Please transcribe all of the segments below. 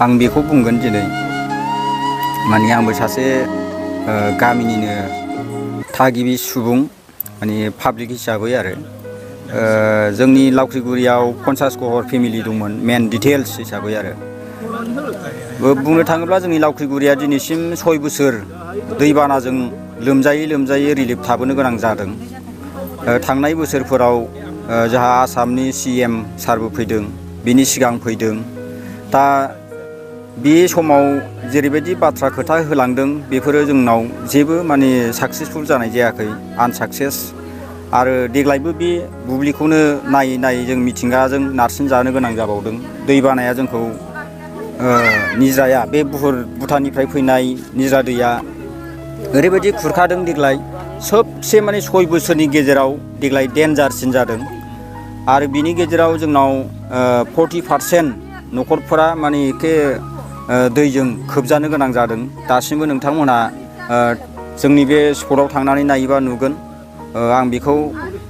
आं बेखौ बुंगोन दिनै माने आंबो सासे गामिनिनो थागिबि सुबुं माने पाब्लिक हिसाबै आरो जोंनि लावख्रिगुरियाव 50 घर फेमिलि दंमोन मेन डिटेल्स हिसाबै आरो बुंनो थाङोब्ला जोंनि लावख्रिगुरिया दिनैसिम 6 बोसोर दैबानाजों लोमजायै रिलिफ थाबोनो गोनां जादों। थांनाय बोसोरफोराव जोंहा आसामनि CM सारबो फैदों, बिनि सिगां फैदों। दा बे समाव जेरैबायदि बाथ्रा खोथा होलांदों बेफोरो जोंनाव जेबो माने साक्सेसफुल जानाय जायाखै, आनसाक्सेस। आरो देग्लायबो बे बुब्लिखौनो नायै जों मिथिंगाजों नारसिनजानो गोनां जाबावदों। दैबानाया जोंखौ निज्राया बे भुटाननिफ्राय फैनाय निज्रा दैया ओरैबायदि खुरखादों देग्लाय, सबसे माने 6 बोसोरनि गेजेराव देग्लाय डेन्जारसिन जादों। आरो बिनि गेजेराव जोंनाव 40% न'खरफोरा माने एखे दैजों खोबजानो गोनां जादों। दासिमबो नोंथांमोनहा जोंनि बे स्पटआव थांनानै नायोबा नुगोन। आं बेखौ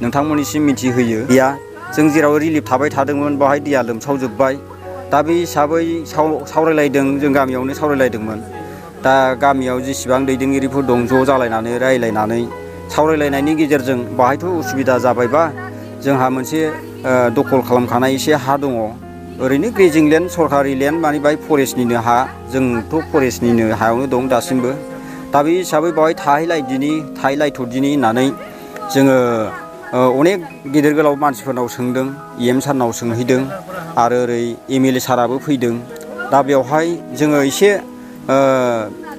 नोंथांमोननिसिम मिथिहोयो। गैया, जों जेराव रिलिफ थाबाय थादोंमोन बेवहाय दैया लोमसावजोब्बाय। दा बे हिसाबै सावरायलायदों, जों गामियावनो सावरायलायदोंमोन। दा गामियाव जेसेबां दैदेनगिरिफोर दं ज' जालायनानै रायलायनानै सावरायलायनायनि गेजेरजों बाहायथ' उसुबिदा जाबायबा जोंहा मोनसे दखल खालामखानाय एसे हा दङ। ओरैनो ग्रेजिं लेन्ड, सरकारि लेन्ड, माने बाहाय फरेस्टनिनो हा। जोंथ' फरेस्टनिनो हायावनो दं दासिमबो। दा बे हिसाबै बेवहाय थाहैलायथ'दिनि होननानै जोङो अनेक गिदिर गोलाव मानसिफोरनाव सोंदों, EM सारनाव सोंहैदों आरो ओरै MLA साराबो फैदों। दा बेवहाय जोङो एसे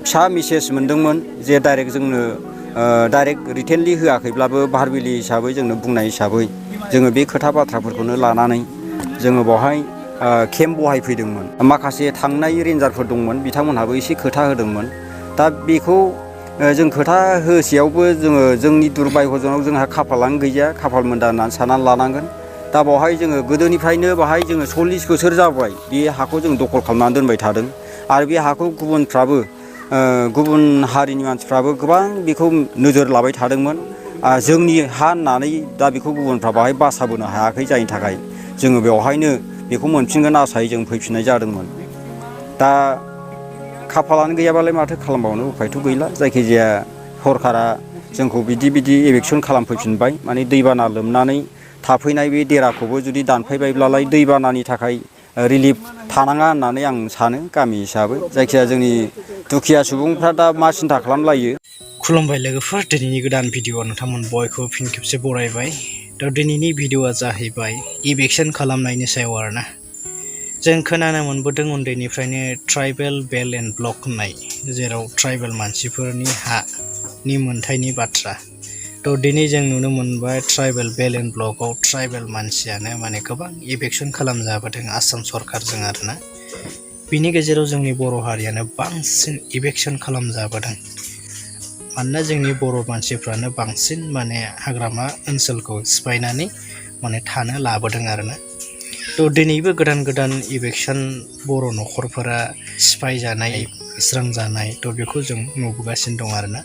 फिसा मेसेज मोनदोंमोन जे जोंनो डाइरेक्ट रिटेनलि होआखैब्लाबो भारबेलि हिसाबै जोंनो बुंनाय हिसाबै जोङो बे खोथा बाथ्राफोरखौनो लानानै जोङो बेवहाय केम्प बहायफैदोंमोन। माखासे थांनाय रेन्जारफोर दंमोन, बिथांमोनहाबो एसे खोथा होदोंमोन। दा बेखौ जों खोथा होसेयावबो जोंनि दुरभाग्यजों जोंहा खाफालानो गैया, खाफाल मोनदा होननानै साननानै लानांगोन। दा बेवहाय जोङो गोदोनिफ्रायनो बाहाय जोङो 40 बोसोर जाबाय बे हाखौ जों दखल खालामनानै दोनबाय थादों। आरो बे हाखौ गुबुन हारिनि मानसिफ्राबो गोबां बेखौ नोजोर लाबाय थादोंमोन। जोंनि हा होननानै दा बेखौ गुबुनफ्रा बाहाय बासाबोनो हायाखै, जायनि थाखाय जोङो बेवहायनो बेखौ मोनफिनगोन आसायै जों फैफिननाय जादोंमोन। दा खाफालानो गैयाबालाय माथो खालामबावनो, उफायथ' गैला। जायखिजाया सरकारा जोंखौ बिदि एभेकसन खालामफैफिनबाय। माने दैबाना लोमनानै थाफैनाय बे देराखौबो जुदि दानफायबायब्लालाय दैबानानि थाखाय रिलिफ थानाङा होननानै आं सानो गामि हिसाबै। जायखिजाया जोंनि दुखिया सुबुंफ्रा दा मा सिन्था खालामलायो। खुलुमबाय लोगोफोर, दिनैनि गोदान भिडिअ'आव नोंथांमोन बयखौ फिन खेबसे बरायबाय। दा दिनैनि भिडिअ'आ जाहैबाय इभेकसन खालामनायनि सायाव आरोना। जों खोनानो मोनबोदों उन्दैनिफ्रायनो ट्राइबेल बेल एन्ड ब्लक होननाय, जेराव ट्राइबेल मानसिफोरनि हानि मोनथायनि बाथ्रा। थ' दिनै जों नुनो मोनबाय ट्राइबेल बेल एन्ड ब्लकआव ट्राइबेल मानसियानो माने गोबां इभेकसन खालामजाबोदों आसाम सरकारजों आरोना। बिनि गेजेराव जोंनि बर' हारियानो बांसिन इभेकसन खालामजाबोदों। मानोना जोंनि बर' मानसिफ्रानो बांसिन माने हाग्रामा ओनसोलखौ सिफायनानै माने थानो लाबोदों आरोना। थ' दिनैबो गोदान इभेकसन बर' न'खरफोरा सिफायजानाय, स्रांजानाय, थ' बेखौ जों नुबोगासिनो दं आरोना।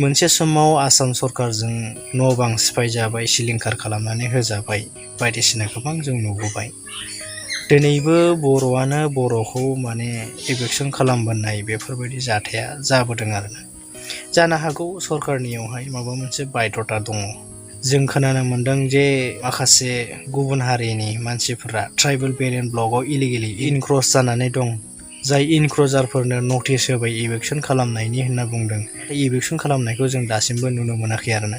मोनसे समाव आसाम सरकारजों न' बां सिफायजाबाय, सिलिंखार खालामनानै होजाबाय, बायदिसिना गोबां जों नुबोबाय। दिनैबो बर'आनो बर'खौ माने इभेकसन खालामबोनाय बेफोरबायदि जाथाया जाबोदों आरोना। जानो हागौ सरकारनियावहाय माबा मोनसे बायध'था दङ। जों खोनानो मोन्दों जे माखासे गुबुन हारिनि मानसिफोरा ट्राइबेल बेल एन्ड ब्लकआव इलिगेलि इनक्रस जानानै दं, जाय इनक्रजारफोरनो नटिस होबाय इभेकसन खालामनायनि होनना बुंदों। इभेकसन खालामनायखौ जों दासिमबो नुनो मोनाखै आरोना।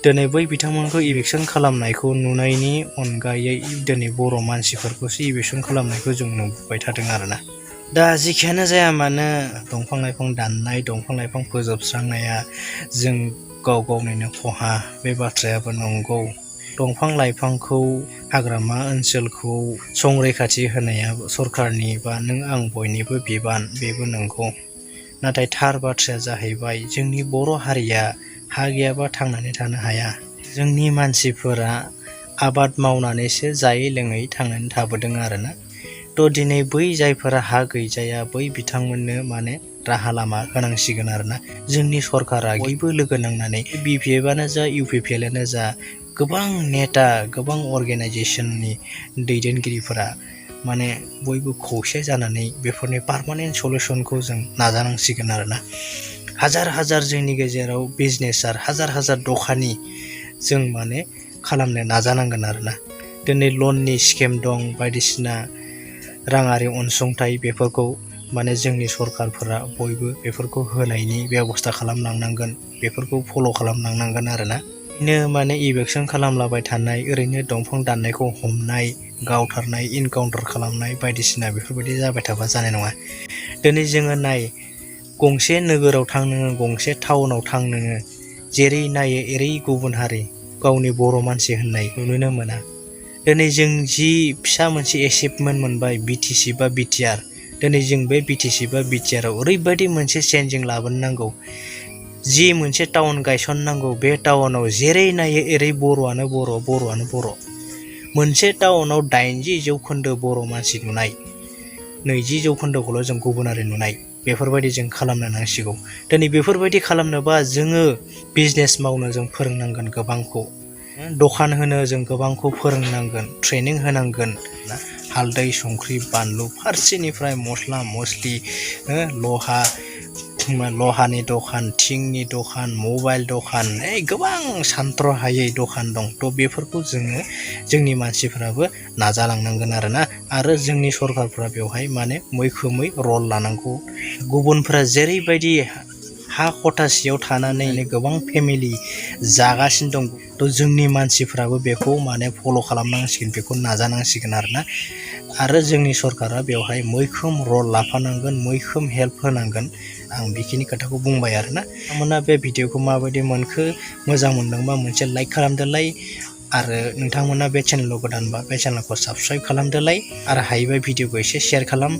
दिनै बै बिथांमोनखौ इभेकसन खालामनायखौ नुनायनि अनगायै दिनै बर' मानसिफोरखौसो इभेकसन खालामनायखौ जों नुबोबाय थादों आरोना। दा जेखियानो जाया मानो, दंफां लाइफां दाननाय, दंफां लाइफां फोजोबस्रांनाया जों गावनिनो खहा, बे बाथ्रायाबो नंगौ। दंफां लाइफांखौ, हाग्रामा ओनसोलखौ संरैखाथि होनाया सरकारनि बा नों आं बयनिबो बिबान, बेबो नंगौ। नाथाय थार बाथ्राया जाहैबाय जोंनि बर' हारिया हा गैयाबा थांनानै थानो हाया। जोंनि मानसिफोरा आबाद मावनानैसो जायै लोङै थांनानै थाबोदों आरोना। थ' दिनै बै जायफोरा हा गैजाया बै बिथांमोननो माने राहा लामा होनांसिगोन आरोना। जोंनि सरकारा बयबो लोगो नांनानै BPFआनो जा, UPPLआनो जा, गोबां नेता, गोबां अर्गेनाइजेसननि दैदेनगिरिफोरा माने बयबो खौसे जानानै बेफोरनि पार्मानेन्ट सलुसनखौ जों नाजानांसिगोन आरोना। हाजार जोंनि गेजेराव बिजनेसार हाजार दखानि जों माने खालामनो नाजानांगोन आरोना। दिनै लननि स्किम दं, बायदिसिना राङारि अनसुंथाइ, बेफोरखौ माने जोंनि सरकारफोरा बयबो बेफोरखौ होनायनि बेब'स्था खालामलांनांगोन, बेफोरखौ फल' खालामलांनांगोन आरोना। बिदिनो माने इभेकसन खालामलाबाय थानाय, ओरैनो दंफां दाननायखौ हमनाय, गावथारनाय, इनकाउन्टार खालामनाय बायदिसिना बेफोरबायदि जाबाय थाबा जानाय नङा। दिनै जोङो नाय, गंसे नोगोराव थां नोङो, गंसे टाउनाव थां नोङो, जेरै नायो एरै गुबुन हारि गावनि बर' मानसि होननाय नुनो मोना। दिनै जों जि फिसा मोनसे एचिभमेन्ट मोनबाय BTC बा BTR, दिनै जों बे BTC बा BTRआव ओरैबायदि मोनसे चेन्जिं लाबोनो नांगौ, जि मोनसे टाउन गायसननांगौ, बे टाउनाव जेरै नायो एरै बर'आनो बर'। मोनसे टाउनाव 80% बर' मानसि नुनाय, 20% जों गुबुनारि नुनाय, बेफोरबायदि जों खालामनो नांसिगौ। दिनै बेफोरबायदि खालामनोबा जोङो बिजनेस मावनो जों फोरोंनांगोन गोबांखौ, दखान होनो जों गोबांखौ फोरोंनांगोन, ट्रेनिं होनांगोन। हालदै, संख्रि, बानलु, फारसेनिफ्राय मस्ला मस्लि, लहानि दखान, थिंनि दखान, मबाइल दखान, गोबां सानथ्र'हायै दखान दं। थ' बेफोरखौ जोंनि मानसिफोराबो नाजालांनांगोन आरोना। आरो जोंनि सरकारफ्रा बेवहाय माने मैखोमै रल लानांगौ। गुबुनफ्रा जेरैबायदि हा खथासेयाव थानानै गोबां फेमिलि जागासिनो दं, थ' जोंनि मानसिफ्राबो बेखौ माने फल' खालामनांसिगोन, बेखौ नाजानांसिगोन आरोना। आरो जोंनि सरकारा बेवहाय मैखोम रल लाफानांगोन, मैखोम हेल्प होनांगोन। आं बेखिनि खोथाखौ बुंबाय आरोना। नोंथांमोना बे भिडिअखौ माबायदि मोनखो, मोजां मोनदोंबा मोनसे लाइक खालामदोलाय, आरो नोंथांमोना बे चेनेलाव गोदानबा बे चेनेलखौ साबस्क्राइब खालामदोलाय, आरो हायोबा भिडिअखौ एसे शेयार खालाम।